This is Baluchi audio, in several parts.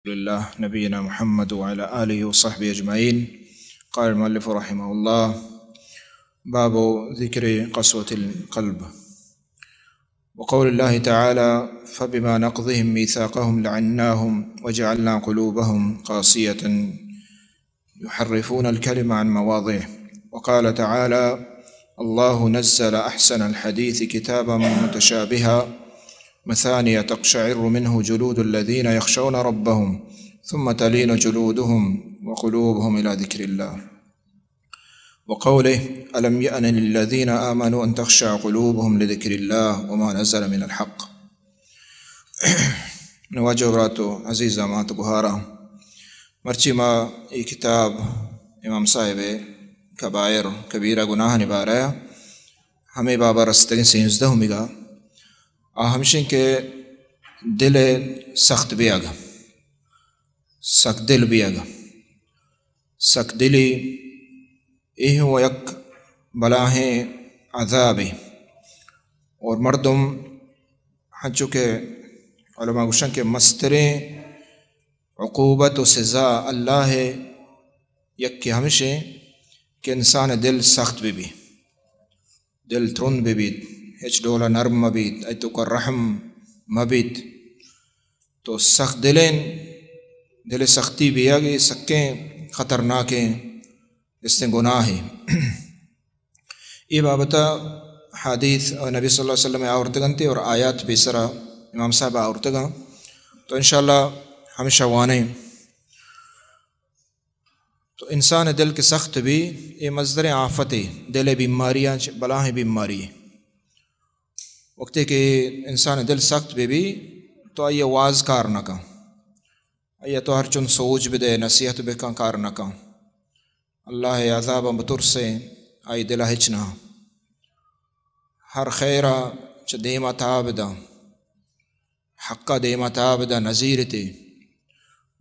لله نبينا محمد وعلى آله وصحبه أجمعين. قال المؤلف رحمه الله: باب ذكر قسوة القلب. وقول الله تعالى: فبما نقضهم ميثاقهم لعناهم وجعلنا قلوبهم قاسية يحرفون الكلم عن مواضعه. وقال تعالى: الله نزل أحسن الحديث كتابا متشابها مثاني تقشعر منه جلود الذين يخشون ربهم ثم تلين جلودهم وقلوبهم إلى ذكر الله. وقوله: ألم يأن للذين آمنوا أن تخشع قلوبهم لذكر الله وما نزل من الحق. نواجو براتو عزیزاں، مات گوھاراں، مرچی ما اے کتاب امام صاحب کبائر، کبیرہ گناہانی بارہ ءَ، ہمے بابا رستگیں سیزدہمیگا، آ ہمشیں کہ دل سخت بیگ، سک دل بیگ، سک دلی اے ہوں یک بلاہیں عذابے۔ اور مردم، ہنچو کہ علماء گوشن کہ مستریں عقوبت و سزا اللہ ءِ یکے ہمشیں کہ انسان ءِ دل سخت بہ بی، دل ترند بہ بیت، ہچ ڈول ءَ نرم مہ بیت، اے توکا رحم مہ بیت۔ تو سخت دلیں، دل سختی بیگ اے سکیں خطرناکیں استیں گناہے۔ اے بابت ءَ حدیث نبی صلی اللہ علیہ وسلم ءَ آورتگ انت اور آیات پیسرا امام صاحب ءَ آورتگ انت۔ تو انشاءاللہ ہمیشہ وانیں۔ تو انسان ءِ دل کہ سخت بی، اے مزدریں آفتے، دل ءِ بیماریاں چہ بلاہیں بیماری۔ وقتے کہ انسان ءِ دل سخت بہ بی، تو آئی ءِ واز کار نہ کن، آئی ءَ تو ہرچون سوج بدے، نصیحت بکن، کار نہ کن۔ اللہ ءِ عذاباں بترسے، آئی دل ءَ ہچ نہ۔ ہر خیر ءَ چہ دیم ءَ تاب داں، حق ءَ دیم ءَ تاب داں، نزیرتے،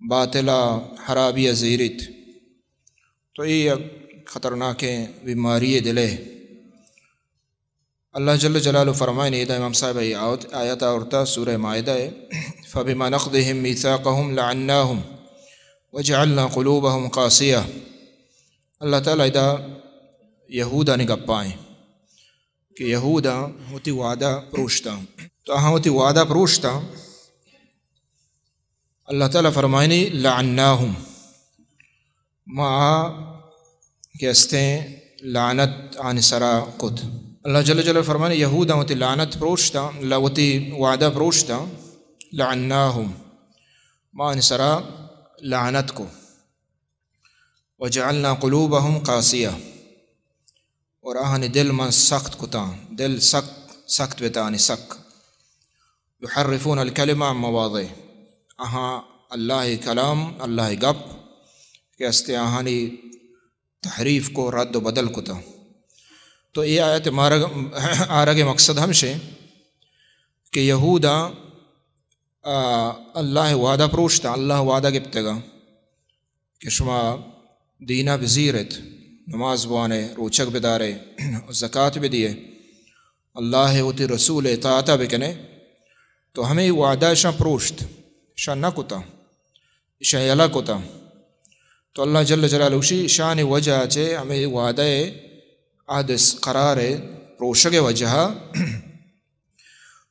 باطل ءَ، حرابی ءَ زیریت۔ تو اے یک خطرناکیں بیماری ءِ دل ءِ۔ اللہ جل جلالہ فرمائنی، ادا امام صاحب ءَ اے آیت، آیت آورتا سورہ مائدہ ءِ، فبما نقضهم ميثاقهم لعناهم وجعلنا قلوبهم قاسية۔ اللہ تعالی ادا یہودانی گپائیں کہ یہوداں وتی وعدہ پروشتاں، تو آہاں وتی وعدہ پروشتاں، اللہ تعالی فرمائنی، لعناهم، ما آ کہ استیں لعنت آنی سرا کت۔ اللہ جل جلالہ فرمائنی، یہوداں وتی لعنت پروشتاں، ل-، وتی وعدہ پروشتاں، لعناهم، ما آنی سرا لعنت کو۔ وجعلنا قلوبهم قاسية، اور آہانی دل من سخت کتاں، دل سک، سخت بتاں آنی سک۔ يحرفون الكلم عن مواضعه، آہاں اللہ ءِ کلام، اللہ ءِ گپ کہ استے آہانی تحریف کو، رد و بدل کتاں۔ تو اے آیت مارگ، آرگ ءِ مقصد ہمشیں کہ یہوداں، آ، اللہ ءِ وعدہ پروشتاں، اللہ ءِ وعدہ گپتگاں کہ شما دین ءَ بزیرت، نماز بوانے، روچگ بدارے، زکات بدیے، اللہ ءِ وتی رسول ءِ اطاعت ءَ بکنے، تو ہمے وعدہ اشاں پروشت، اشاں نہ کتاں، اشاں یلہ کتاں۔ تو اللہ جل جلالہ گوشی، اشانی وجہ چہ، ہمے وعدہ ءِ، عہد ءِ قرار ءِ پروشگ ءِ وجہ ءَ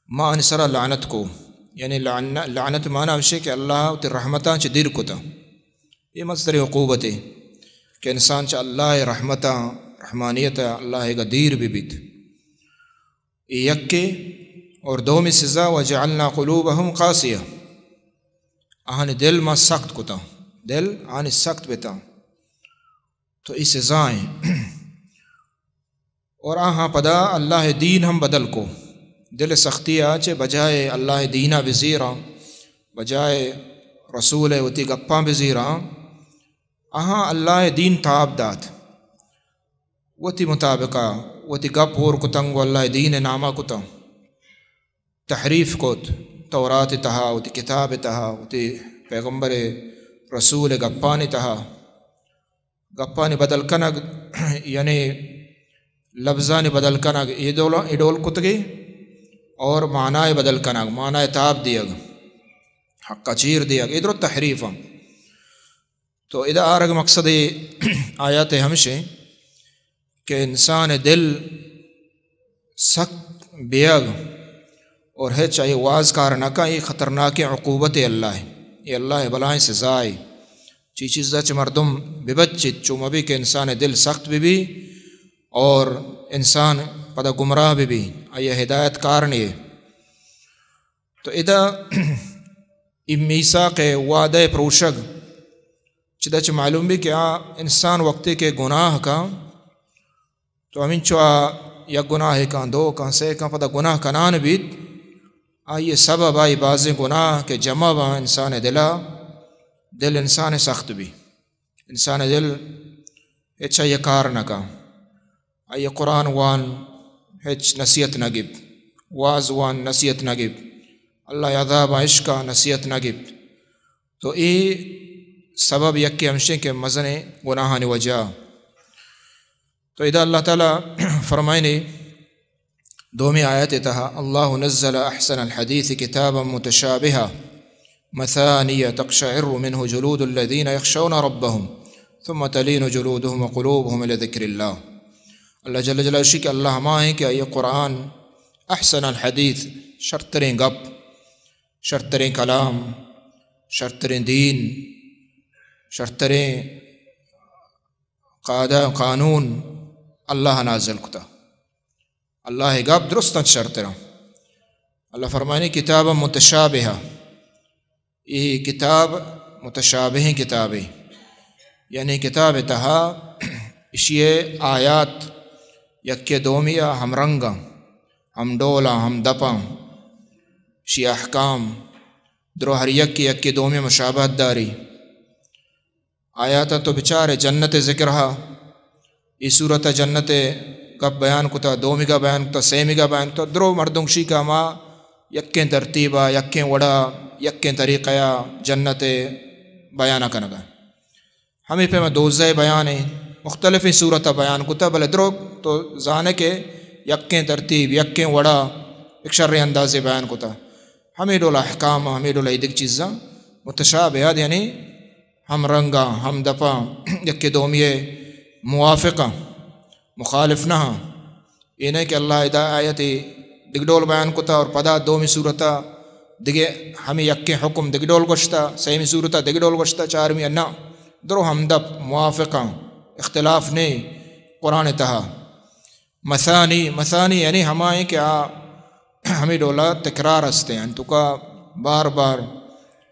ما آنی سرا لعنت کو، یعنی لعن-، لعنت معنی ہمشی کہ اللہ وتی رحمتاں چہ دیر کتاں۔ اے مزدریں عقوبتے کہ انسان چہ اللہ ءِ رحمتاں، رحمانیت ءَ اللہ ءِ گا دیر بہ بیت۔ اے یکے، اور دومی سزا، وجعلنا قلوبهم قاسية، آہانی دل ما سخت کتاں، دل آنی سخت بتاں۔ تو اے سزائیں۔ اور آہاں پدا اللہ ءِ دین ہم بدل کو۔ دل سختی ءَ چہ بجائے اللہ ءِ دین ءَ بزیراں، بجائے رسول ءِ وتی گپاں بزیراں، آہاں اللہ ءِ دین تاب دات۔ وتی مطابقا، وتی گپ ہور کتنگ و اللہ ءِ دین ءِ ناما کتاں۔ تحریف کت، تورات ءِ تہا، وتی کتاب ءِ تہا، وتی پیغمبر ءِ رسول ءِ گپانی تہا۔ گپانی بدل کنگ، یعنی لبزانی بدل کنگ، اے ڈول، اے ڈول کتگی، اور معنی بدل کنگ، معنی تاب دیگ۔ حق ءَ چیر دیگ، اے درو تحریف اَنت۔ تو ادا آرگ مقصد آیات ہمشیں کہ انسان دل سخت بیگ اور ہچ آئی واز کار نہ کن، اے خطرناکیں عقوبت اللہ ہے، اے اللہ بلائیں سزائے۔ چی چیزا چہ مردم ببچت، چو مبی کہ انسان دل سخت ببی اور انسان پدا گمراہ ببی، آئی ہدایت کار نیے۔ تو ادا اے میثاق وعدہ پروشگ چدا چہ معلوم بی کہ آ انسان وقتے کہ گناہ کن تو ہمینچو آ یک گناہے کن، دو کن، سے کن، پدا گناہ کنان بیت، آئی سبب آئی بازیں گناہ کہ جمع باں انسان دلا، دل انسان سخت بی، انسان دل ہچ آئی کار نہ کن۔ آئی قرآن وان ہچ نصیحت نہ گیپت، واز وان نصیحت نہ گیپت، اللہ عذاب اشکا نصیحت نہ گیپت۔ تو اے سبب یکے ہمشیں کہ مزنیں گناہانی وجہ۔ تو ادا اللہ تعالی فرمائنی دومی آیت تہا، اللہ نزل احسن الحدیث کتابا متشابہا مثانی تقشعر منه جلود الذین یخشون ربهم ثم تلین جلودهم وقلوبهم الی ذکر اللہ۔ اللہ جل جلالہ شی کہ اللہ ہما ہیں کہ آئی قرآن احسن الحدیث، شرتریں گپ، شرتریں کلام، شرتریں دین، شرتریں قاعدہ قانون اللہ نازل کتا۔ اللہ گپ درستاں شرتراں۔ اللہ فرمانی کتاب متشابہ، اے کتاب متشابہیں کتابے، یعنی کتاب تہا اشی آیات یکے دومی ہم رنگاں، ہم ڈولاں، ہم دپاں، اشی احکام درو ہر یکے یکے دومی مشابہت داری۔ آیاتاں تو بچارے جنت ذکر ہا، اے سورت جنت گپ بیان کتا، دومیگا بیان کتا، سیمیگا بیان کتا، درو مردم شی کہ ہما یکیں ترتیبا، یکیں وڑا، یکیں طریقہ جنت بیان کنگا۔ ہمیں پہ دوزہ بیان ہے، مختلفیں صورت بیان کتا، بلے درو تو زانے کہ یکیں ترتیب، یکیں وڑا، یک شریں اندازے بیان کتا۔ ہمیں ڈول احکام، ہمیں ڈول ایدک چیزاں متشابہات، یعنی ہم رنگاں، ہم دپاں، یکے دومی موافقاں، مخالف نہ ہاں۔ اے نہ کہ اللہ ادا آیت دگہ ڈول بیان کتا اور پدا دومی صورتا دگہ ہمیں یکیں حکم دگہ ڈول گوشتا، سیمی صورتا دگہ ڈول گوشتا، چارمی نہ، درو ہم دپ موافقاں، اختلاف نے قرآن تہا۔ مثانی، مثانی یعنی ہمائیں کہ آ ہمیں ڈولا تکرار ہستے ہیں، تو کا بار بار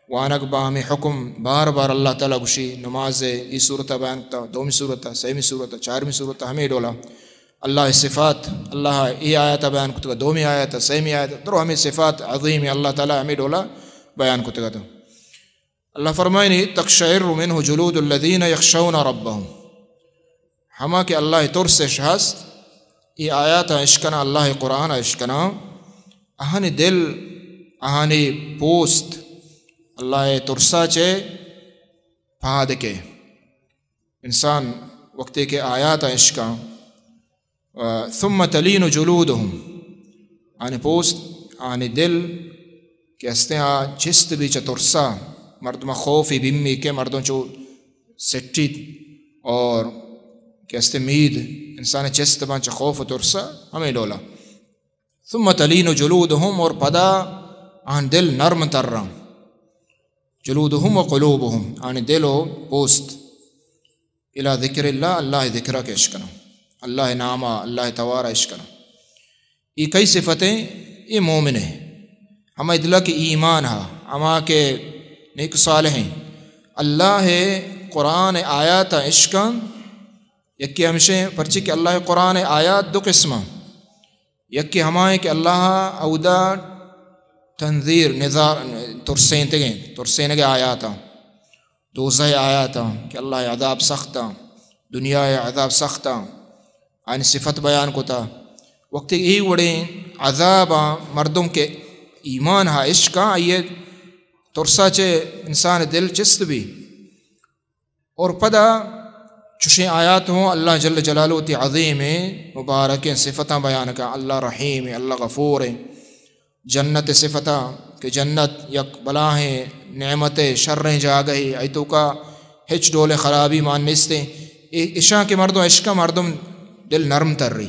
وانگ با ہمیں حکم، بار بار اللہ تعالی گوشی، نماز ای صورت بیان کتا، دومی صورت، سیمی صورت، چارمی صورت، ہمیں ڈولا اللہ صفات، اللہ ای آیت بیان کتگا، دومی آیت، سیمی آیت، درو ہمیں صفات عظیم اللہ تعالی ہمیں ڈولا بیان کتگا۔ تو اللہ فرمائنی، تقشعر منه جلود الذين يخشون ربهم۔ ہما کہ اللہ ترسش ہست، اے آیات اشکنا، اللہ قرآن اشکنا، اہنی دل، اہنی پوست اللہ ترسا چے پاد کے۔ انسان وقتے کہ آیات اشکا، ثم تلین جلودهم، آنی پوست، آنی دل کہ ہستیں آ چست بی چہ ترسا، مردم خوفی بیمی کہ مردم چو سٹیت اور کہ ہستیں مید انسان چست بان چہ خوف و ترسا، ہمیں ڈولا۔ ثم تلین جلودهم، اور پدا آن دل نرم تراں۔ جلودهم وقلوبهم، آنی دل و پوست۔ الی ذکر اللہ، اللہ ذکرہ کہ اشکناں، اللہ ناما، اللہ توارا اشکناں۔ اے کئی صفتیں؟ اے مومن ہیں۔ ہما دلا کہ ایمان ہا، ہما کہ نیک صالح ہیں۔ اللہ قرآن آیات اشکن، یکی ہمشیں پرچی کہ اللہ قرآن آیات دو قسم ہیں۔ یکی ہمائیں کہ اللہ اودا تنذیر، نذار، ترسینتگیں، ترسینگ آیاتاں، دوزہ آیاتاں کہ اللہ عذاب سختاں، دنیا عذاب سختاں، آنی صفت بیان کتا۔ وقتی ای وڑیں عذاباں مردم کہ ایمان ہا اشکاں، آئیے ترسا چے انسان دل چست بی۔ اور پدا چشیں آیات ہوں اللہ جل جلالہ وتی عظیمیں مبارکیں صفتاں بیان کا، اللہ رحیم ہیں، اللہ غفور ہیں۔ جنت ءِ صفتا کہ جنت یک بلاہیں نعمتے، شریں جاگہے، آئی توکا ہچ ڈولیں خرابی مان نیستیں۔ اے، اشاں کہ مردم اشکا، مردم دل نرم تری۔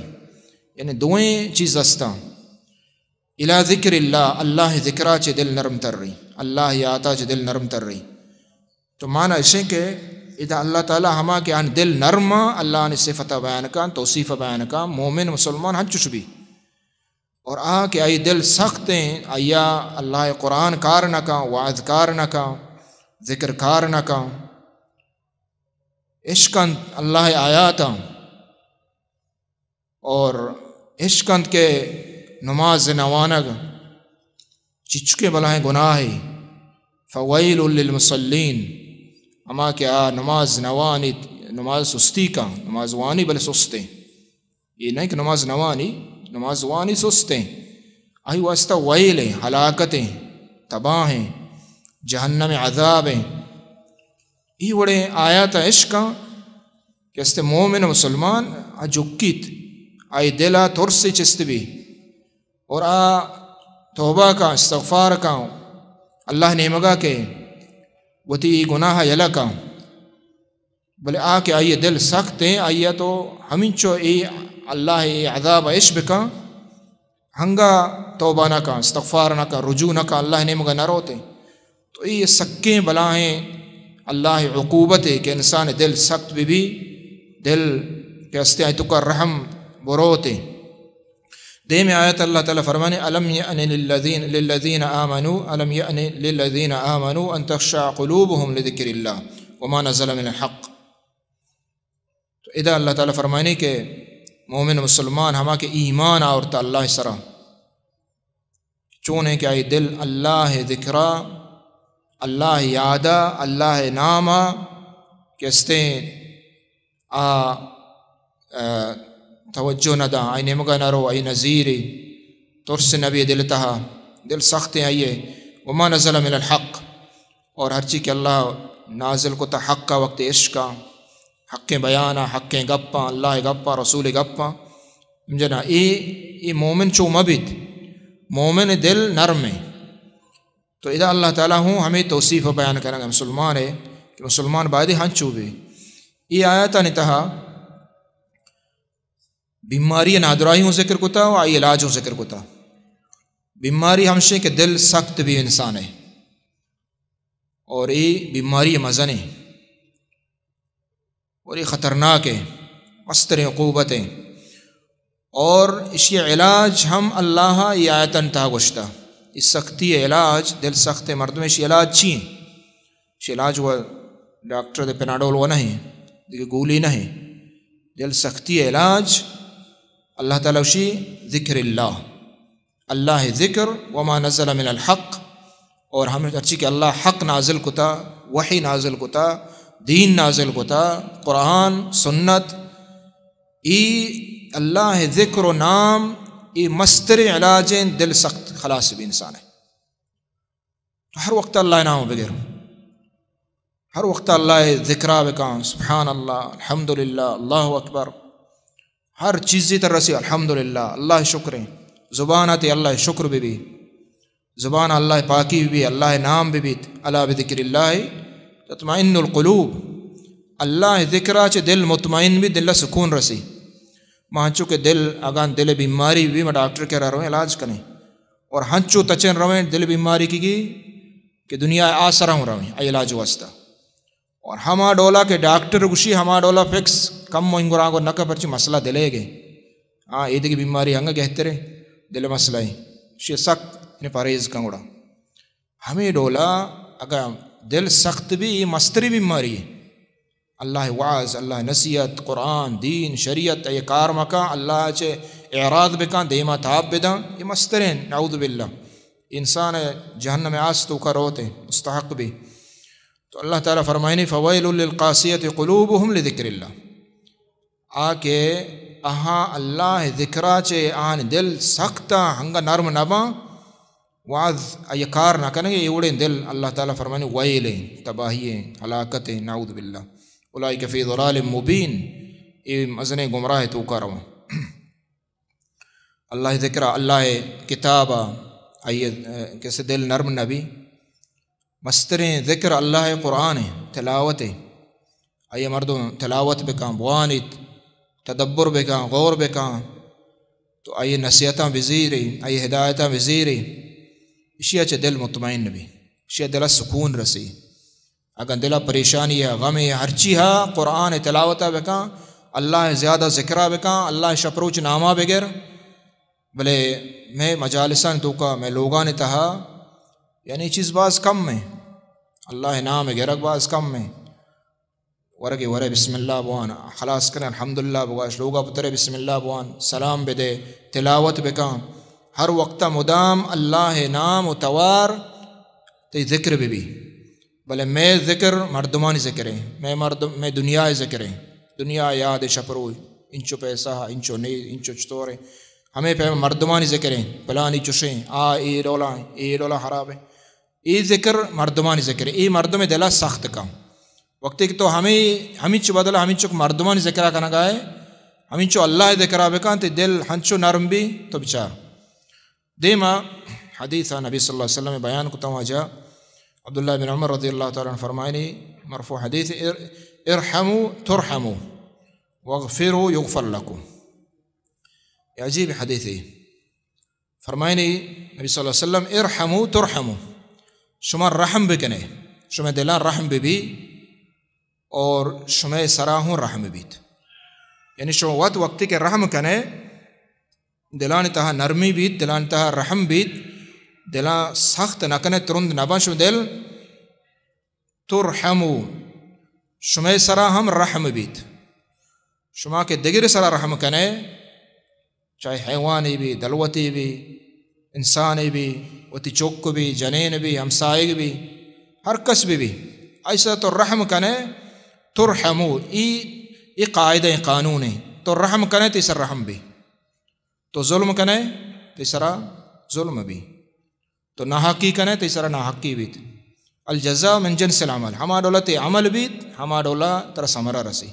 یعنی دوئیں چیز استاں۔ الی ذکر اللہ، اللہ ذکرا چہ دل نرم تری، اللہ یاتا چہ دل نرم تری۔ تو مانا اشیں کہ ادا اللہ تعالی ہما کہ آن دل نرم، اللہ آنی صفتا بیان کن، توصیف بیان کن، مومن مسلمان ہنچوش بی۔ اور آ کہ آئی دل سخت ہیں، آیا اللہ قرآن کار نہ کن، وعظ کار نہ کن، ذکر کار نہ کن، اشکنت اللہ آیاتاں اور اشکنت کہ نماز نوانگ چچکے بلاہیں گناہے۔ فویل للمصلین، ہما کہ آ نماز نوانیت، نماز سستی کن، نماز وانی بلے سستیں۔ اے نہ کہ نماز نوانی، نماز وانی سستیں۔ آئی واسطہ ویل ہیں، ہلاکتیں، تباہیں، جہنم عذابیں۔ ای وڑیں آیات اشکاں کہ است مومن و مسلمان آ جکیت، آئی دل آ ترس چست بی اور آ توبہ کا، استغفار کا، اللہ نیمگا کہ وتی ای گناہ یلہ کا۔ بلے آ کہ آئی دل سخت ہیں، آئی تو ہمینچو ای اللہ ای عذاب اش بکا، ہنگا توبہ نہ کا، استغفار نہ کا، رجوع نہ کا، اللہ نیمگا نہ روتے۔ تو اے سکیں بلاہیں اللہ عقوبت ہے کہ انسان دل سخت بی بی، دل کہ استے آئی توکا رحم بروتے۔ دیم آیت اللہ تعالی فرمانے، الم یأن للذین، للذین آمنوا، الم یأن للذین آمنوا ان تخشع قلوبهم لذکر اللہ وما نزل من الحق۔ تو ادا اللہ تعالی فرمانے کہ مومن مسلمان ہما کہ ایمان آورتا اللہ سرا، چون ہے کہ آئی دل اللہ ذکرا، اللہ یادا، اللہ ناما کہ استیں آ، آ، توجہ نہ داں، آئی نیمگا نہ رو، آئی نزیری، ترس نبی دل تہا، دل سخت ہیں آئیے۔ وما نزل من الحق، اور ہرچی کہ اللہ نازل کتا حق کا وقت عشقا، حقیں بیانا، حقیں گپاں، اللہ گپاں، رسول گپاں، سمجھنا، اے، اے مومن چو مبیت، مومن دل نرم ہے۔ تو ادا اللہ تعالی ہوں ہمیں توصیف بیان کرنا کہ مسلمان ہے کہ مسلمان باید ہنچو بی۔ اے آیاتانی تہا بیماری نادراہی ہوں ذکر کتا و آئی علاج ہوں ذکر کتا۔ بیماری ہمشے کہ دل سخت بی انسان ہے اور اے بیماری مزن ہے اور اے خطرناک ہے، مستریں عقوبت ہے۔ اور اشی علاج ہم اللہ ای آیتن تہا گوشتا۔ اس سختی علاج، دل سخت مردم، اشی علاج چی ہیں؟ اشی علاج وہ ڈاکٹر دے پناڈول وہ نہیں، دیکھ گولی نہیں۔ دل سختی علاج اللہ تعالی اشی ذکر اللہ، اللہ ذکر، وما نزل من الحق، اور ہم ہرچی کہ اللہ حق نازل کتا، وحی نازل کتا، دین نازل کتا، قرآن، سنت، ای اللہ ذکر و نام، ای مستر علاج ہیں، دل سخت خلاص بھی انسان ہے۔ تو ہر وقت اللہ نام بگر، ہر وقت اللہ ذکرا بکن، سبحان اللہ، الحمدللہ، اللہ اکبر، ہر چیزی تر رسی الحمدللہ، اللہ شکر ہیں، زبان آتے اللہ شکر بی بی۔ زبان اللہ پاکی بی، اللہ نام بی بیت، الا بذکر اللہ تطمئن القلوب۔ اللہ ذکرا چہ دل مطمئن بی، دل سکون رسی۔ ما ہنچو کہ دل، اگاں دل بیماری بی، ما ڈاکٹر کرا رویں، علاج کنیں۔ اور ہنچو تچن رویں دل بیماری کی گی کہ دنیا آسرا ہوں رویں، اے علاج واسطہ۔ اور ہما ڈولا کہ ڈاکٹر گوشی، ہما ڈولا فکس کم و انگراں کو نکا، پرچی مسئلہ دلے گے۔ ہاں، اے دگہ بیماری ہنگا گہترے، دل مسئلہ ہے۔ شی سک نے پرہیز کن گڑا۔ ہمیں ڈولا اگر دل سخت بھی، یہ مستری بیماری ہے۔ اللہ وعظ، اللہ نصیحت، قرآن، دین، شریعت، یہ کار مکا، اللہ چے اعراض بکن، دیما تاب بدن، یہ مسترین، نعوذ باللہ۔ انسان جہنم آس توکا روتے، مستحق بھی۔ تو اللہ تعالی فرمائنی، فویل للقاسیۃ قلوبہم لذکر اللہ۔ آ کہ آہاں اللہ ذکرا چے آہانی دل سخت آں، ہنگا نرم نباں، وعظ آئی کار نہ کنگے، اے وڑیں دل اللہ تعالی فرمانی ویل ہیں، تباہی ہیں، ہلاکت ہیں، نعوذ باللہ۔ اولئک فی ضلال مبین، اے مزنیں گمراہ توکا رواں۔ اللہ ذکرا، اللہ کتابا، آئی ءَ کسے دل نرم نہ بی۔ مستریں ذکر اللہ ءِ قرآن ءِ تلاوت ءِ۔ آئی ءَ مردم تلاوت بکن، بوانیت، تدبر بکن، غور بکن، تو آئی ءِ نصیحتاں بزیری، آئی ءِ ہدایتاں بزیری، اشی ءَ چہ دل مطمئن بی، اشی ءَ دل ءَ سکون رسی۔ اگاں دل ءَ پریشانی ءَ، غم ءَ، ہرچی ہا، قرآن ءِ تلاوت ءَ بکن، اللہ ءِ زیادہ ذکر ءَ بکن، اللہ ءِ شپ روچ نام ءَ بگر، بلے مئے مجالسانی توکا، مئے لوگانی تہا، یعنی چیز باز کم ایں۔ اللہ ءِ نام ءِ گرگ باز کم ایں۔ ورگے ورے بسم اللہ بوان، خلاص کنے الحمدللہ بگوش، لوگا پترے بسم اللہ بوان، سلام بدے، تلاوت بکن۔ ہر وقت مدام اللہ ءِ نام و توار تئی ذکر بہ بی۔ بلے مئے ذکر مردمانی ذکر ایں، مئے مردم، مئے دنیا ءِ ذکر ایں۔ دنیا ءِ یاد ءَ شپ روچ، انچو پیسہ، انچو نی، انچو چطور ایں۔ ہمے پیم مردمانی ذکر ایں، پلانی چشیں، آ اے ڈولا ایں، اے ڈولا خراب ایں۔ اے ذکر مردمانی ذکر ایں، اے مردم ءِ دل ءَ سخت کن۔ وقتی کہ تو ہمے، ہمینچو بدل ءَ ہمینچک مردمانی ذکر ءَ کنگ ءَ ئے، ہمینچو اللہ ءِ ذکر ءَ بکن، تئی دل ہنچو نرم بی، تو بچار۔ دیما حدیث ءَ نبی صلی اللہ علیہ وسلم ءَ بیان کتاں، واجہ عبداللہ بن عمر رضی اللہ تعالی عنہ فرمائنی، مرفوع حدیث، ار-، ارحموا ترحموا واغفروا یغفر لکم۔ یہ عجیب حدیث ایں۔ فرمائنی نبی صلی اللہ علیہ وسلم، ارحموا ترحموا، شما رحم بکنے، شما دلاں رحم بہ بی اور شما سرا ہوں رحم بیت۔ یعنی شما وت وقتی کہ رحم کنے، دلانی تہا نرمی بیت، دلانی تہا رحم بیت، دلاں سخت نہ کنے، ترند نہ بن شما دل، ترحموا، شمئے سرا ہم رحم بیت۔ شما کہ دگرے سرا رحم کنے، چاہے حیوانے بی، دلوتے بی، انسانے بی، وتی چک بی، جنین بی، ہمسائگ بی، ہر کس بہ بی، آئی سرا تو رحم کنے، ترحموا، ای، ای قاعدہ ایں، قانون ایں۔ تو رحم کنے، تئی سرا رحم بی۔ تو ظلم کنے، تئی سرا ظلم بی۔ تو ناحقی کنے، تئی سرا ناحقی بیت۔ الجزاء من جنس العمل، ہما ڈولا تئی عمل بیت، ہما ڈولا ترا ثمرہ رسی۔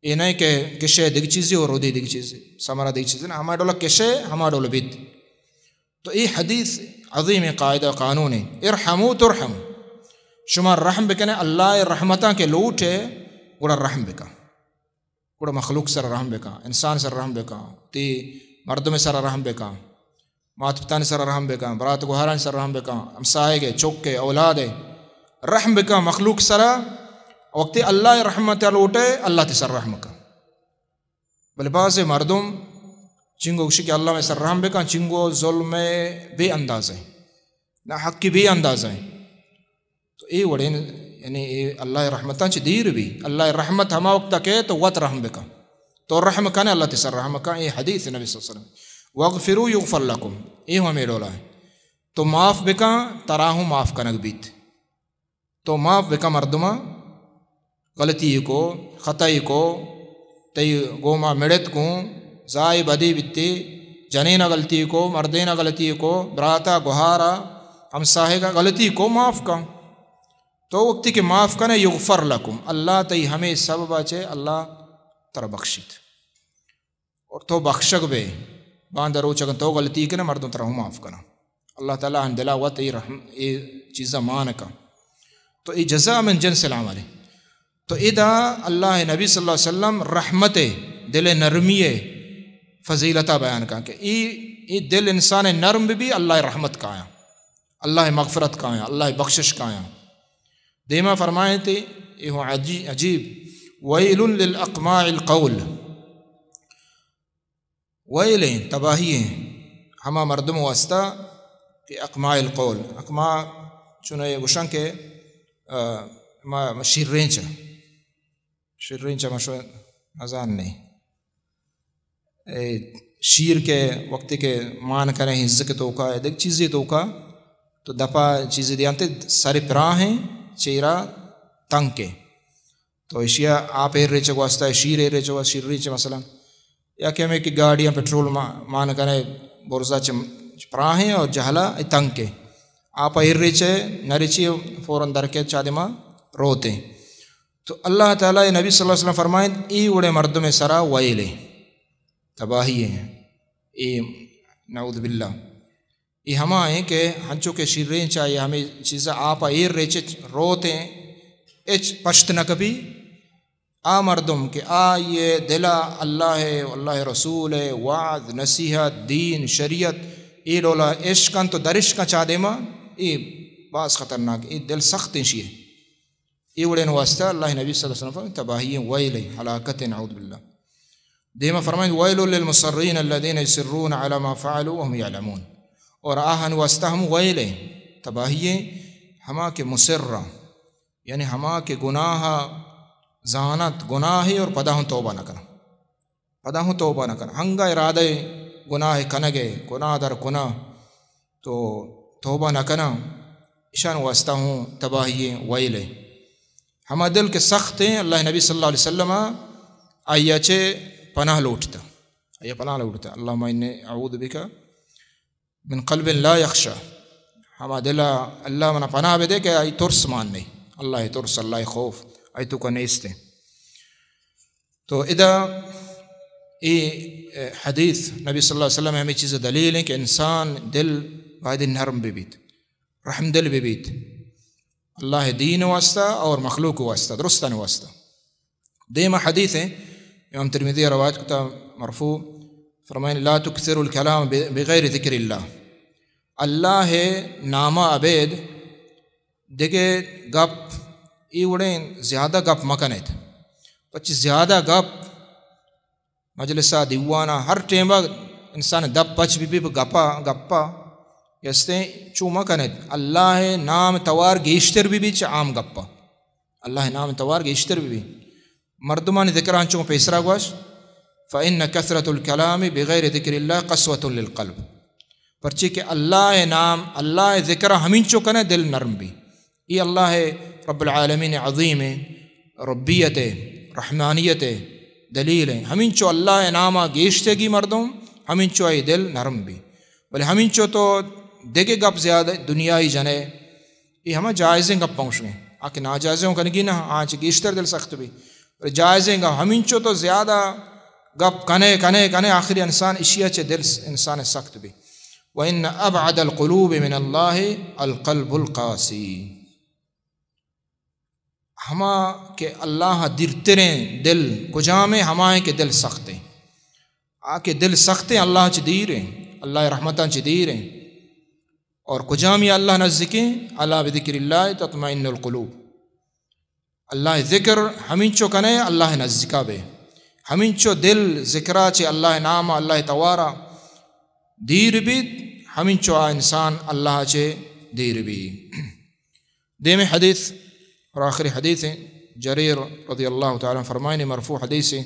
اے نہ کہ کشے دگہ چیزے و رودے دگہ چیزے، ثمرہ دگہ چیزے نہ، ہما ڈولا کشے، ہما ڈول بیت۔ تو اے حدیث عظیم ایں، قاعدہ قانون ایں، ارحموا ترحموا، شما رحم بکنے، اللہ ءِ رحمتاں کہ لوٹے، گڑا رحم بکن۔ گڑا مخلوق سر رحم بکن، انسان سر رحم بکن، تئی مردم سر رحم بکن، مات پتانی سر رحم بکن، برات گوہرانی سر رحم بکن، ہمساہگ ءَ، چک ءَ، اولاد ءَ، رحم بکن مخلوق سرا۔ وقتی اللہ ءِ رحمت ءَ لوٹے، اللہ تئی سر رحم کن۔ بلے بعض مردم چنگو گوشی کہ اللہ مئے سر رحم بکن، چنگو ظلم بے اندازہ ایں، ناحقی بے اندازہ ایں۔ تو اے وڑیں، یعنی اے اللہ ءِ رحمتاں چہ دیر بی۔ اللہ ءِ رحمت ہما وقت کہ تو وت رحم بکن۔ تو رحم کنے، اللہ تئی سر رحم کن۔ اے حدیث نبی صلی اللہ علیہ وسلم۔ واغفروا یغفر لکم۔ اے ہمے ڈولا ایں۔ تو معاف بکن، ترا ہوں معاف کنگ بیت۔ تو معاف بکن مردماں، غلطی کو، خطائی کو، تئی گوما مڑت گوں، زاہ بدی بیتی، جنینا غلطی کو، مردینا غلطی کو، براتا، گوہارا، ہمساہگا غلطی کو، معاف کن۔ تو وقتی کہ معاف کنے، یغفر لکم، اللہ تئی ہمے سببا چہ اللہ ترا بخشیت۔ اور تو بخشگ بے، باندا روچ اگن تو غلطی کنے، مردم ترا ہوں معاف کنا۔ اللہ تعالی ہن دلا وت اے رحم، اے چیزا مان کن۔ تو اے جزاء من جنس العمل ایں۔ تو ادا اللہ ءِ نبی صلی اللہ علیہ وسلم رحمت ءِ، دل ءِ نرمی ءِ فضیلتا بیان کن کہ اے، اے دل انسان ءِ نرم بہ بی، اللہ ءِ رحمت کایاں، اللہ ءِ مغفرت کایاں، اللہ ءِ بخشش کایاں۔ دیما فرمائیں تے، اے ہوں عجی-، عجیب، ویل للاقماع القول، ویل ایں، تباہی ایں ہما مردم واسطہ کہ اقماع القول، اقماع چوناہا گوشن کہ، آ، ما، ما شیررینچ، شیررینچ ما شو نزان نہیں۔ اے شیر کہ وقتی کہ مان کنے ہنزک توکا، دگہ چیزے توکا، تو دپا چیزے دیانتے، سر پراہ ایں، چیرا تنک ایں۔ تو اشیا آپ ایر ریچگ واسطہ، شیر ایر ریچگ واسطہ، شیررینچ مثلاً۔ یا کہ ہمے کہ گاڑیاں پٹرول ما-، مان کنے، برزا چہ، چہ پراہ ایں اور جہلا اے تنک ایں۔ آپ ایر ریچے، نہ ریچی فوراً در کے چادے ما روتے۔ تو اللہ تعالی نبی صلی اللہ علیہ وسلم فرمائیں، اے وڑے مردم سرا ویل ایں، تباہی ایں، اے نعوذ باللہ۔ اے ہما ایں کہ ہنچو کہ شیریں چاہے ہمے چیزا آپ ءَ ایر ریچ روتیں، ہچ پشت نہ کپی۔ آ مردم کہ آئی ءِ دل ءَ اللہ ءِ، اللہ ءِ رسول ءِ وعظ، نصیحت، دین، شریعت، اے ڈولا اشکن تو درشکن چا دیما، اے باز خطرناک، اے دل سخت ایں شی ءِ۔ اے وڑیں واسطہ اللہ نبی صلی اللہ علیہ وسلم فرمائے، تباہی ایں، ویل ایں، ہلاکت ایں، نعوذ باللہ۔ دیما فرمائے، ویل للمصرین الذین یصرون علی ما فعلوا وهم یعلمون۔ اور آہن واسطہ ہم ویل ایں، تباہی ایں، ہما کہ مصرہ، یعنی ہما کہ گناہ زانت، گناہے اور پدا ہم توبہ نہ کناں۔ پدا ہوں توبہ نہ کناں۔ ہنگا ارادہ گناہ کنگ ءِ، گناہ در کناں، تو توبہ نہ کناں، اشان واسطہ ہوں تباہی ایں، ویل ایں۔ ہما دل کہ سخت ایں، اللہ نبی صلی اللہ علیہ وسلم آئی ءَ چہ پناہ لوٹتا، آئی ءَ پناہ لوٹتا، اللهم انی اعوذ بک من قلب لا یخشی، ہما دل ءَ اللہ منا پناہ بدے کہ آئی ترس مان نہ ایں، اللہ ءِ ترس، اللہ ءِ خوف آئی توکا نیست ایں۔ تو ادا اے حدیث نبی صلی اللہ علیہ وسلم ہمے چیز دلیل ایں کہ انسان دل باید نرم ببیت، رحم دل ببیت، اللہ ءِ دین واسطہ اور مخلوق واسطہ، درستان واسطہ۔ دیما حدیث ایں، امام ترمذی روایت کتا، مرفوع، فرمائیں، لا تکثروا الکلام ب-، بغیر ذکر اللہ، اللہ ءِ نام ءَ ابید دگہ گپ، اے وڑیں زیادہ گپ مکنیت۔ پچی زیادہ گپ مجلسا، دیوانا، ہر ٹیما انسان دپ پچ ببی، بہ گپا، گپا، یستیں چو مکنیت۔ اللہ ءِ نام توار گیشتر ببی چہ عام گپا۔ اللہ ءِ نام توار گیشتر ببی۔ مردمانی ذکر انچو پیسرا گوش، فإن کثرة الکلام بغیر ذکر اللہ قسوة للقلب۔ پرچے کہ اللہ ءِ نام، اللہ ءِ ذکر ہمینچو کنے دل نرم بی۔ اے اللہ رب العالمین عظیم ءِ ربیت ءِ، رحمانیت ءِ دلیل ایں۔ ہمینچو اللہ ءِ نام ءَ گیشتگی مردم، ہمینچو آئی دل نرم بی۔ بلے ہمینچو تو دگہ گپ زیادہ دنیائی جنے، اے ہما جائزیں گپ ایں، آ کہ ناجائزیں کنگی نہ، آ چہ گیشتر دل سخت بی۔ بلے جائزیں گپ، ہمینچو تو زیادہ گپ کنے، کنے، کنے، آخری انسان اشیا چہ دل س-، انسان سخت بی۔ وإن أبعد القلوب من الله القلب القاسي۔ ہما کہ اللہ ءَ دیرتریں دل کجام ایں؟ ہما ایں کہ دل سخت ایں۔ آ کہ دل سخت ایں، اللہ چہ دیر ایں، اللہ ءِ رحمتاں چہ دیر ایں۔ اور کجامی اللہ نزدیک ایں؟ ألا بذكر الله تطمئن القلوب۔ اللہ ءِ ذکر ہمینچو کنے، اللہ ءِ نزدیکا بے۔ ہمینچو دل ذکرا چہ، اللہ ءِ نام ءَ، اللہ ءِ توارا دیر بیت، ہمینچو آ انسان اللہ چہ دیر بی۔ دیمیں حدیث اور آخری حدیث ایں، جریر رضی اللہ تعالی عنہ فرمائنی، مرفوع حدیث ایں،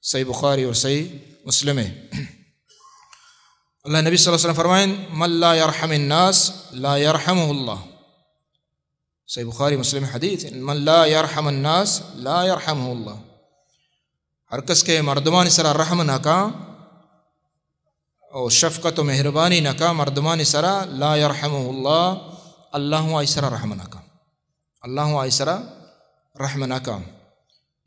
صحیح بخاری اور صحیح مسلم ایں۔ اللہ نبی صلی اللہ علیہ وسلم فرمائیں، من لا يرحم الناس لا يرحمه الله۔ صحیح بخاری مسلم حدیث، من لا يرحم الناس لا يرحمه الله۔ ہر کس کہ مردمانی سرا رحم نہ کاں او شفقت و مہربانی نہ کاں مردمانی سرا، لا يرحمه الله، اللہ ہوں آئی سرا رحم نہ کاں۔ اللہ ہوں آئی سرا رحم نہ کاں۔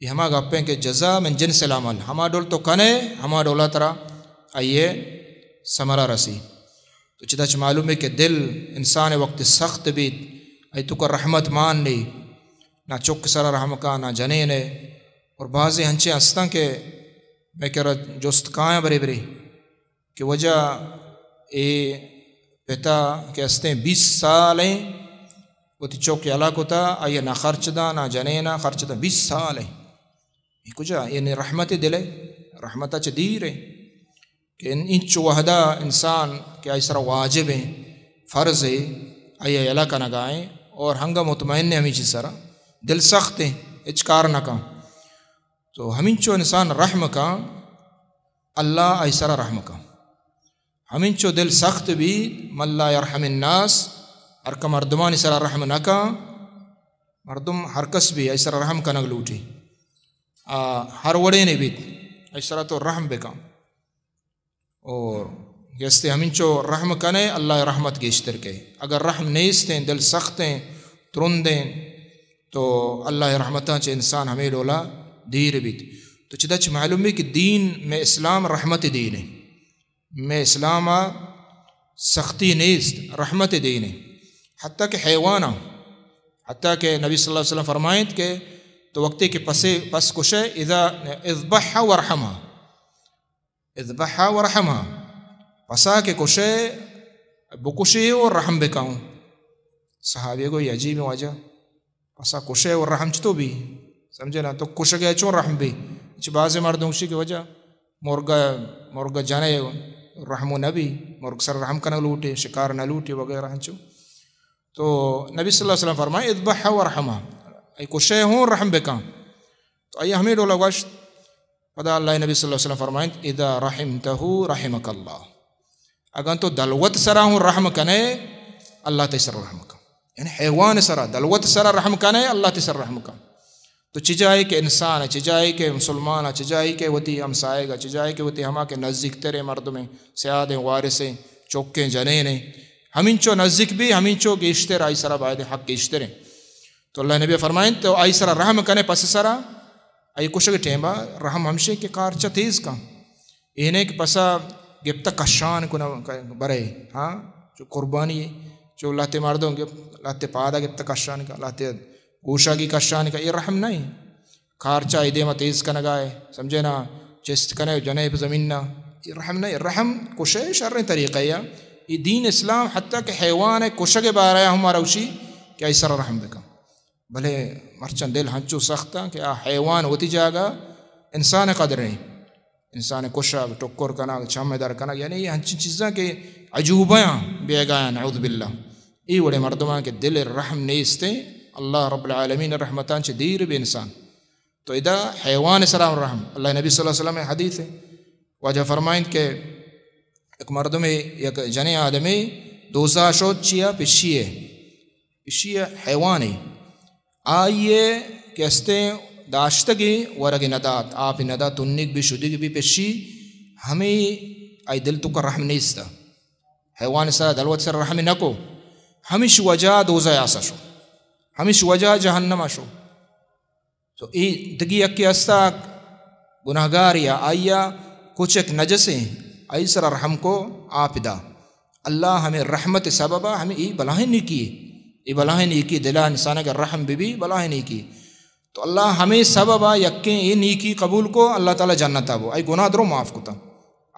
اے ہما گپ ایں کہ جزاء من جنس العمل، ہما ڈول تو کنے، ہما ڈولا ترا آئی ثمرہ رسی۔ تو چدا چہ معلوم ایں کہ دل انسان وقت سخت بیت، آئی توکا رحمت مان نی، نہ چک سرا رحم کاں، نہ جنین ءَ۔ اور بعضے ہنچیں ہستاں کہ مئے کرا جست کایاں برے برے کہ واجہ اے پتا کہ ہستیں بیست سال ایں، وتی چک یلہ کتا، آئی ءَ نہ خرچ داں، نہ جنین ءَ خرچ داں، بیست سال ایں۔ اے کجا؟ یعنی رحمت دل ایں، رحمت چہ دیر ایں کہ ان-، انچو وہدا انسان کہ آئی سرا واجب ایں، فرض ایں، آئی ءَ یلہ کنگا ایں اور ہنگا مطمئن ایں ہمے چیز سرا، دل سخت ایں، ہچ کار نہ کاں۔ تو ہمینچو انسان رحم کاں، اللہ آئی سرا رحم کاں۔ ہمینچو دل سخت بی، من لا يرحم الناس، ہر کہ مردمانی سرا رحم نہ کاں، مردم ہر کس بی آئی سرا رحم کنگ لوٹی۔ آ ہر وڑینے بیت، آئی سرا تو رحم بکاں۔ اور گستے ہمینچو رحم کنے، اللہ رحمت گیشتر کئے۔ اگر رحم نیستیں، دل سختیں، ترندیں، تو اللہ رحمتاں چہ انسان ہمے ڈولا دیر بیت۔ تو چدا چہ معلوم بی کہ دین مئے اسلام رحمت دین ایں۔ مئے اسلام ءَ سختی نیست، رحمت دینے۔ حتیٰ کہ حیواناں، حتیٰ کہ نبی صلی اللہ علیہ وسلم فرمائیت کہ تو وقتی کہ پسے، پس کشے، اذا اذبحها وارحمها، اذبحها وارحمها، پسا کہ کشے، بکشے و رحم بکاؤں۔ صحابی گو یہ عجیب وجہ، پسا کشے و رحم چتو بی؟ سمجھے نا؟ تو کشگے چون رحم بی؟ چہ بعض مردم گوشی کہ وجہ مرگ، مرگ جنے رحم نہ بی، مرگ سر رحم کنگ لوٹے، شکار نہ لوٹے وغیرہ ہنچو۔ تو نبی صلی اللہ علیہ وسلم فرمائے، اذبحها وارحمها، اے کشے ہوں رحم بکاں۔ تو آئی ہمیں ڈولا گوشت۔ پدا اللہ نبی صلی اللہ علیہ وسلم فرمائیت، اذا رحمته رحمك الله، اگاں تو دلوت سرا ہوں رحم کنے، اللہ تئی سر رحم کن۔ یعنی حیوان سرا، دلوت سرا رحم کنے، اللہ تئی سر رحم کن۔ تو چہ جائے کہ انسان، چہ جائے کہ مسلمان، چہ جائے کہ وتی ہمسائگ، چہ جائے کہ وتی ہما کہ نزدیک تریں مردمیں، سیادیں، وارثیں، چکیں، جنینیں، ہمینچو نزدیک بی، ہمینچو گیشتر آئی سرا باید حق گیشتریں۔ تو اللہ نبی فرمائیت، تو آئی سرا رحم کنے، پس سرا، آئی کشگ ٹیما رحم ہمشی کہ کارچا تیز کن۔ اے نہ کہ پسا گپتہ کشان کن برے، ہاں، چو قربانی، چو لہتے مردم گپ، لہتے پادا گپتہ کشان کن، لہتے گوشاگی کشان کن، اے رحم نہ۔ کارچا اے دیما تیز کنگا اے، سمجھے نا؟ چست کنے جنے پہ زمین نا، اے رحم نہ۔ رحم کشے شریں طریقہ یا، اے دین اسلام حتیٰ کہ حیوان کشگ بارے ہم مارا گوشی کہ آئی سر رحم بکن۔ بلے مرچاں دل ہنچو سخت آں کہ آ حیوان وتی جاگہ، انسان قدریں، انسان کشگ، ٹکر کنگ، چم در کنگ، یعنی یہ ہنچین چیزاں کہ عجوبہ آں، بیگاہ آں، نعوذ باللہ۔ اے وڑیں مردماں کہ دل رحم نیستیں، اللہ رب العالمین رحمتاں چہ دیر بی انسان۔ تو ادا حیوان سرا رحم، اللہ نبی صلی اللہ علیہ وسلم حدیث ہے، واجہ فرمائیت کہ یک مردمے، یک جنیں آدمے دوزا شوت چیا؟ پشی ء، پشی ء حیوانے۔ آئی ء کہ استیں داشتگیں ورگ ندات، آپ ندات، تنیگ بی، شدیگ بی، پشی، ہمے آئی دل توکا رحم نیستا۔ حیوان سرا، دلوت سرا رحم نکو۔ ہمیش وجہ دوزہ آسا شو۔ ہمیش وجہ جہنم شو۔ تو اے دگی یکے ہستا گناہگار یا آئیا کچک نجسیں، آئی سرا رحم کو، آپ دا۔ اللہ ہمیں رحمت سببا ہمیں اے بلاہیں نیکی، اے بلاہیں نیکی دلا انسان اگر رحم بی بی بلاہیں نیکی۔ تو اللہ ہمیں سببا یکیں اے نیکی قبول کو، اللہ تعالی جنتا بو، اے گناہ درو معاف کتا۔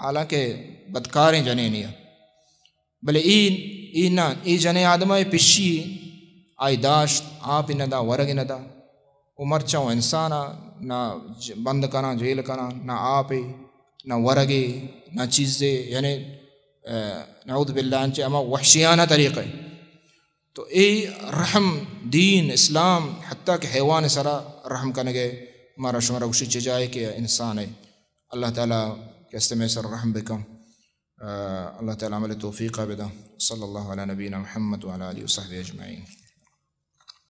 حالانکہ بدکاریں جنینیا۔ بلے اے، اے نہ، اے جنیں آدم ء پشی آئی داشت، آپ نہ دا، ورگ نہ دا۔ و مرچاں و انسان ء نہ ج-، بند کناں، جیل کناں، نہ آپے، نہ ورگے، نہ چیزے، یعنی، ء، نعوذ باللہ، انچے ہما وحشیانہ طریقہ۔ تو اے رحم دین اسلام حتیٰ کہ حیوان سرا رحم کنگے، مارا شمارا گوشی چہ جائے کہ انسان ہے۔ اللہ تعالی کہ است مئے سر رحم بکن۔ آ، اللہ تعالی عمل توفیق بدا۔ صلی اللہ علی نبینا محمد وعلی آلہ وصحبہ اجمعین۔